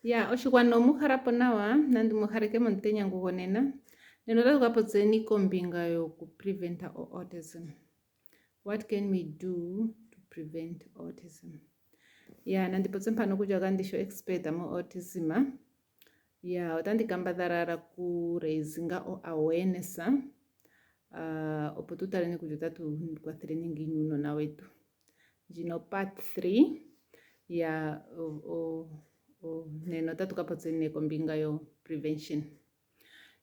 Ya oshigwana omuhala po nawa nandi mu haleke momutenya ngu gonena. Nena otatu ka popyeni kombinga yoku prevent autism. What can we do to prevent autism? Ya nandi popye mpano kutya kandi shi expert mo autism. Ya otandi kambadhala ala ku raisinga o awareness opo tu taleni kutya otatu kwatheleni ngiini uunona wetu. Ndjino part 3 ya nena otatu ka popyeni nee kombinga yo prevention.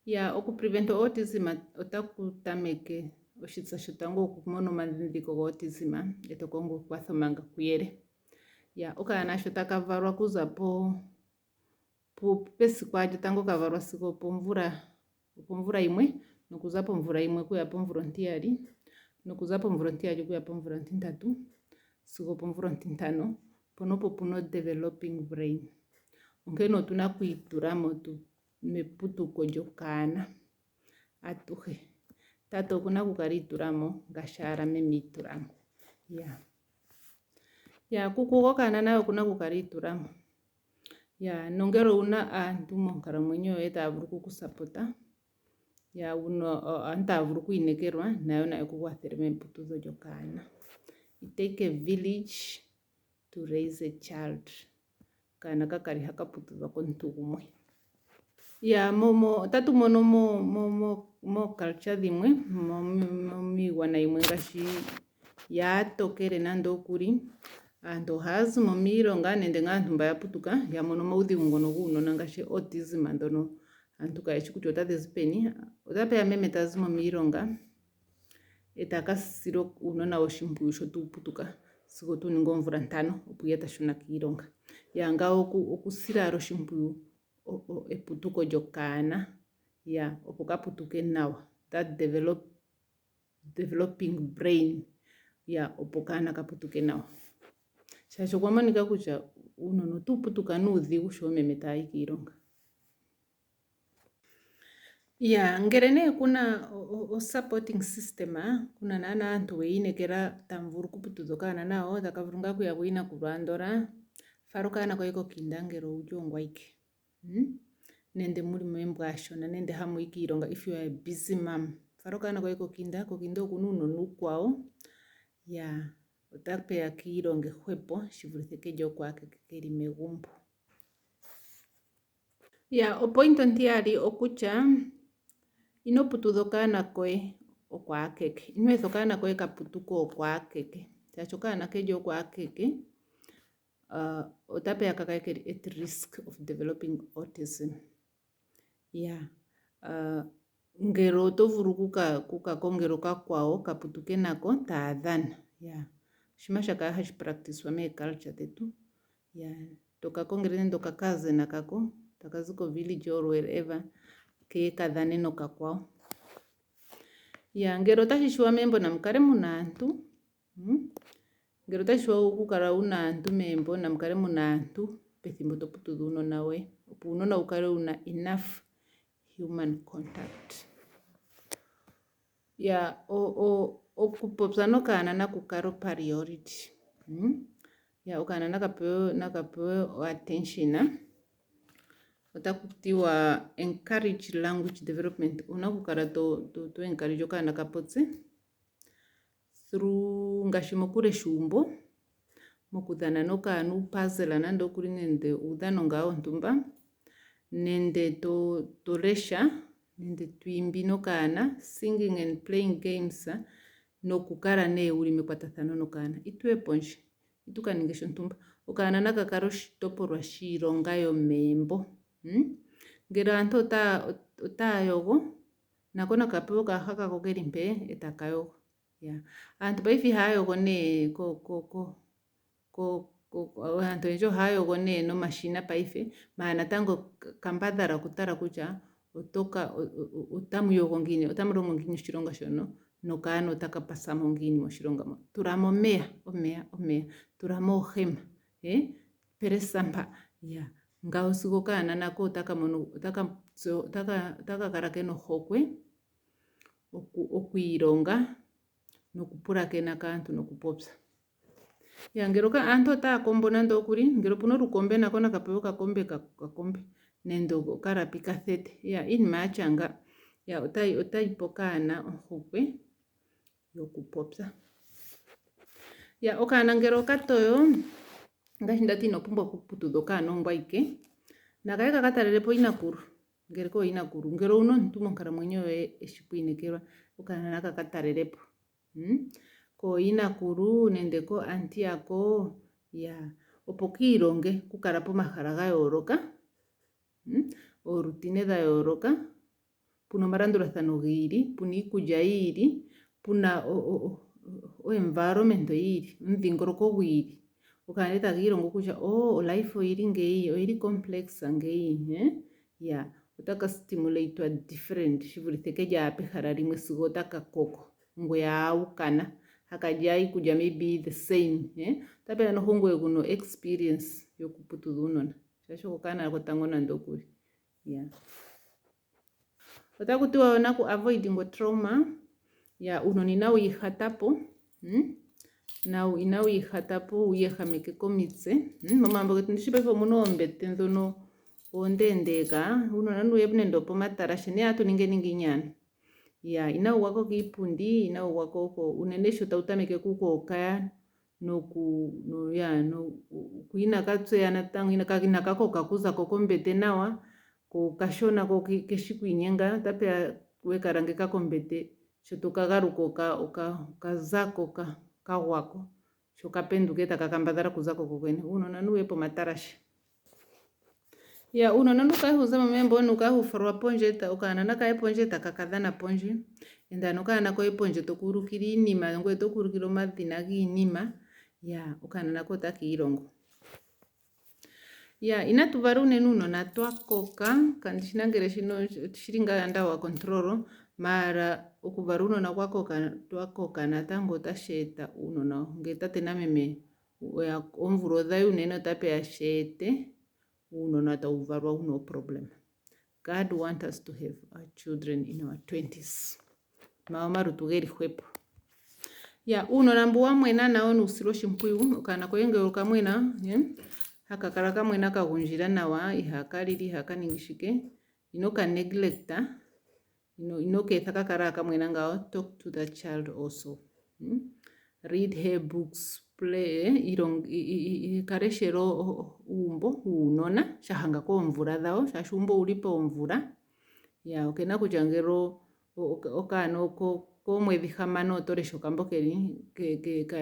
Ya oku prevent autism otaku tameke oshitsa shotango okumona omandhindhiliko go autism e to kongo ekwatho manga kuyele. Ya okaana sho taka valwa okuza po pesiku lyotango ka valwa sigo opomvula opomvula yimwe nokuza pomvula yimwe okuya pomvula ontiyali nokuza pomvula ontiyali okuya pomvula ontintatu sigo opomvula ontintano mpono opo puna o-developing brain. Onkene otuna okwiitulamo meputuko lyokaana atuhe. Tate okuna okukala iitulamo ngaashi owala meme iitulamo. Ya ya kuku gokaana naye okuna okukala iitulamo. Ya nongele owuna aantu monkalamwenyo yoye taya vulu oku ku sapota ya wuna aantu taya vulu okwiinekelwa nayo naye ku kwathele meputudho lyokaana. It take a village to raise a child. Okaana kakali haka putudhwa komuntu gumwe. Ya mo otatu mono mo mo mo culture dhimwe miigwana yimwe ngaashi yaatokele nande okuli aantu ohaya zimo miilonga nenge ngaa aantu mba ya putuka ya mono omaudhigu ngono guunona ngaashi autism ndhono aantu kayeshi kutya otadhi zi peni. Otapeya meme ta zimo miilonga e ta ka sila uunona we oshimpwiyu sho tawu putuka sigo tawu ningi oomvula 5 opo ihe ta shuna kiilonga. Ya ngawo okusila owala oshimpwiyu eputuko lyokaana ya opo ka putuke nawa that developing brain ya opo okaana ka putuke nawa. Shaashi okwa monika kutya uunona otawu putuka nuudhigu sho oomeme taya yi kiilonga. Ya ngele nee kuna o supporting system kuna naana aantu weyi inekela tamu vulu okuputudha okaana nayo taka vulu ngaa okuya kuyinakulu andola fala okaana koye kokinda ngele owuli ongoye awike nenge muli megumbo aashona nenge hamuyi kiilonga if you are a busy mom fala okaana koye kokinda. Kokinda okuna uunona uukwawo ya otapeya kiilonge hwepo shi vulithe keli oko akeke keli megumbo. Ya opoint ontiyali okutya ino putudha okaana koye oko akeke. Ino etha okaana koye ka putuke oko akeke shaashi okaana keli oko akeke otapeya ka kale keli at risk of developing autism. Ya ngele oto vulu okuka kongela okakwawo ka putuke nako taya dhana. Ya oshinima sha kala hashi practice mee culture dhetu. Ya toka kongele nande oka cousin kako taka zi ko village or wherever keye ka dhane nokakwawo. Ya ngele otashi shiwa megumbo namu kale muna aantu ngele otashi shiwa okukala wuna aantu megumbo namu kale muna aantu pethimbo to putudha uunona woye opo uunona wu kale wuna enough human contact. Ya okupopya nokaana naku kale o priority. Ya okaana naka pewe attention. Otaku tiwa encourage language development. Owuna okukala to encourage okaana ka popye through ngaashi mokulesha uumbo, mokudhana nokaana uupuzzle nande okuli nende uudhano ngaa wontumba nende to lesha nende to imbi nokaana singing and playing games nokukala nee wuli mekwatathano nokaana. Ituye pondje itu ka ninge shontumba. Okaana naka kale oshitopolwa shiilonga yomegumbo. Ngele aantu otaya yogo nako naka pewe okayaha kako keli mpee e taka yogo. Ya aantu paife ihaya yogo nee aantu oyendji ohaya yogo nee nomashina paife maala natango kambadhala okutala kutya otamu yogo ngiini otamu longo ngiini oshilonga shono nokaana otaka pasamo ngiini moshilonga mo. Tulamo omeya omeya omeya tulamo oohema pelesa mpa ya ngawo sigo okaana nako otaka mono otaka kala kena ohokwe okwiilonga nokupulakena kaantu nokupopya. Ya ngele oka aantu otaya kombo nande okuli ngele opuna olukombe nako naka pewe okakombe ka kombe nenge okalapi ka thete. Ya iinima yatya nga. Ya otayi otayi pe okaana ohokwe yokupopya. Ya okaana ngele okatoyo ngaashi ndati ino pumbwa okuputudha okaana ongweye awike nakaye kaka talelepo yinakulu ngele kooyinakulu ngele owuna omuntu monkalamwenyo yoye eshi kwiinekelwa okaana naka ka talelepo. Kooyinakulu nenge kooanti yako ya opo ki ilonge okukala pomahala ga yooloka, oorutine dha yooloka, puna omalandulathano gi ili, puna iikulya yi ili, puna o environment yi ili, omudhingoloko gwi ili. Okaana etaka ilongo kutya oh olife oyili ngeyi, oyili complex ngeyi, ya otaka stimulate different shi vulithe keli owala pehala limwe sigo otaka koko ngweya awukana haka li iikulya maybe the same. Otapeya noho ngweye kuno experience yokuputudha uunona shaashi oko okaana kotango nande okuli. Ya otaku tiwa naku avoiding trauma ya uunona inawu ihatapo, Inawu ihatapo wiiyehameke komitse. Momagumbo getu ndishi paife omuna oombete ndhono oondeendeka, uunona nuye nande opomatalashe nee ohatu ningi ningi inyana. Ya inawu gwako kiipundi, inawu gwako unene sho tawu tameke okukookaya noku ya inaka tseya natango inaka koka okuzako kombete nawa, ko okashona ko keshi kwiinyenga, otapeya weka langeka kombete sho toka galuka okazako kagwako sho kapenduka etaka kambadhala okuzako kokene. Uunona nuuye pomatalashe. Ya uunona nukale hawu zamo megumbo nukale hawu falwa pondje, okaana nakaye pondje taka ka dhana pondje. Enda nokaana koye pondje toka ulukile iinima ngoye toka ulukile omadhina giinima. Ya okaana nako otaka ilongo. Ya inatu vala unene uunona twa koka, kandishina ngele shino oshili ngaa under our control, maala okuvala uunona kwa koka twa koka natango otashi eta uunona ngele tate nameme oomvula odhayi unene otapeya shi ete uunona tawu valwa wuna ooproblem. God want us to have our children in our 20s. Ma omalutu geli hwepo. Ya uunona mbu wa mwena nawo nuusilwe oshimpwiyu, okaana koye ngele okamwena, haka kala kamwena ka gundjila nawa, ihaka lili, ihaka ningi shike, ino ka neglect, ino ka etha ka kala kamwena ngawo, talk to that child also. Read her books, play, ka leshela uumbo wuunona sha hanga koomvula dhawo, shaashi uumbo owuli poomvula. Ya okena kutya ngele okaana koomwedhi 6 oto lesha okambo keli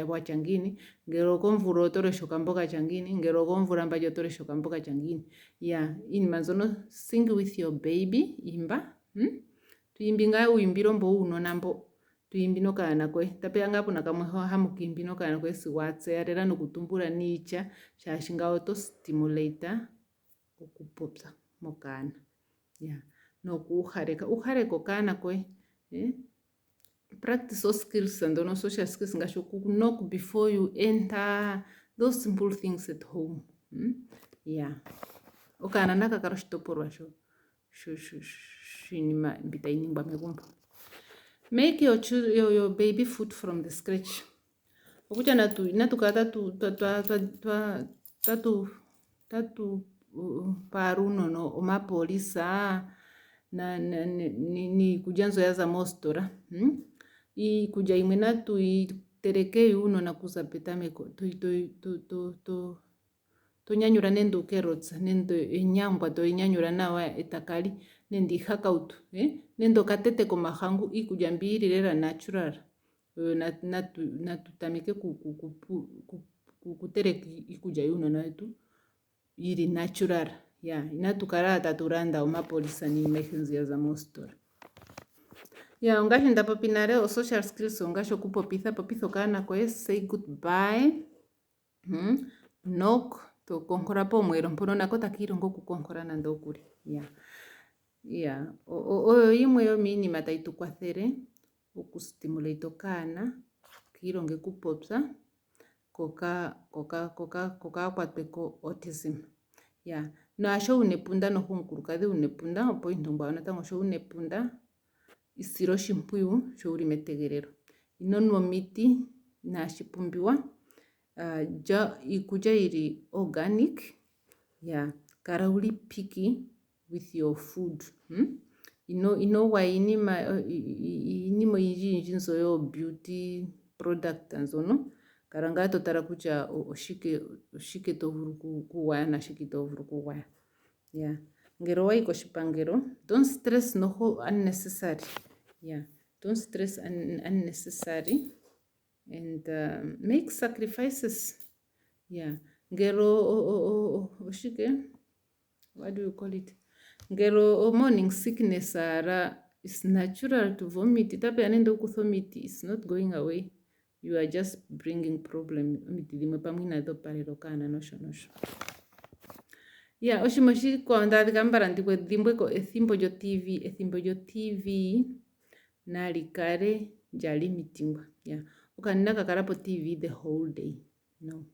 watya ngiini, ngele okomvula oto lesha okambo katya ngiini, ngele okoomvula 2 oto lesha okambo katya ngiini. Ya iinima mbyono sing with your baby, imba, To imbi ngaa uuyimbilo mbo wuunona mbo, to imbi nokaana koye. Tapeya ngaa puna kamwe hamu ka imbi nokaana koye sigo atseya lela nokutumbula niitya, shaashi ngawo oto stimulate okupopya mokaana. Ya nokuuhaleka, uhaleke okaana koye. Practice those skills ndhono social skills ngaashi oku knock before you enter, those simple things at home. Ya okaana naka kale oshitopolwa shinima mbi tayi ningwa megumbo. Make your baby food from the scratch. Okutya inatu kala tatu paala uunona omapolisa niikulya mbyo ya za moositola. Iikulya yimwe natu yi teleke yuunona okuza petameko. To nyanyula nande uucarrots nenge enyangwa toyi nyanyula nawa etaka li nenge iihakautu, nenge okatete komahangu, iikulya mbi yili lela natural oyo natu tameke okuteleka iikulya yuunona wetu yili natural. Ya inatu kala tatu landa omapolisa niinima ayihe mbyo ya za moositola. Ya ongaashi nda popi nale o social skills ongaashi okupopitha, popitha okaana koye, say goodbye, knock, to konkola pomweelo mpono nako taka ilongo okukonkola nande okuli. Ya ya oyo yimwe yomiinima tayi tu kwathele oku stimulate okaana kiilonge okupopya ko kaakwatwe ko autism. Ya naasho wuna epunda noho omukulukadhi wuna epunda, opoint onkwawo natango sho wuna epunda isila oshimpwiyu sho wuli metegelelo. Ino nwa omiti inaashi pumbiwa. Lya iikulya yili organic, ya kala wuli picky with your food. Ino ino gwaya iinima iinima oyindji yindji mbyo yoo beauty product mbyono. Kala ngaa to tala kutya oshike oshike to vulu okugwaya nashike itoo vulu okugwaya. Ya ngele owayi koshipangelo don't stress noho unnecessary. Ya don't stress unnecessary and make sacrifices. Ya ngele oshike what do you call it? Ngele o morning sickness owala it's natural to vomit. Otapeya nande wu kuthe omiti it's not going away. You are just bringing problem. Omiti dhimwe pamwe inadhi opalela okaana nosho nosho. Ya oshinima oshikwawo ndaadhika mbala ndidhimbweko ethimbo lyo TV. Ethimbo lyo TV nali kale lya limitingwa. Ya okanona inaka kala po TV the whole day. No.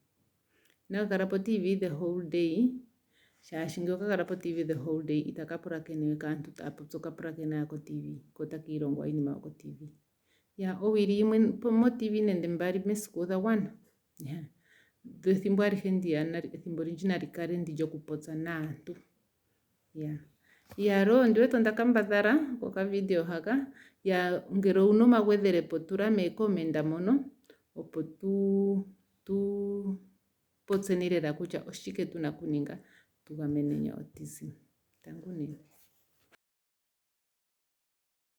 Inaka kala po TV the whole day shaashi ngele oka kala po TV the whole day itaka pulakene we kaantu taya popi oka pulakena owala ko TV ko otaka ilongwa iinima yoko TV. Ya owili yimwe mo TV nenge mbali mesiku odha gwana. Ya ethimbo alihe ndiya ethimbo olindji nali kale ndi lyokupopya naantu. Ya iyaloo ondi wete onda kambadhala kokavideo haka. Ya ngele owuna omagwedhelepo tula meekomenda mono opo tu tu popyeni lela kutya oshike tuna okuninga tu gameneni autism. Tango nene.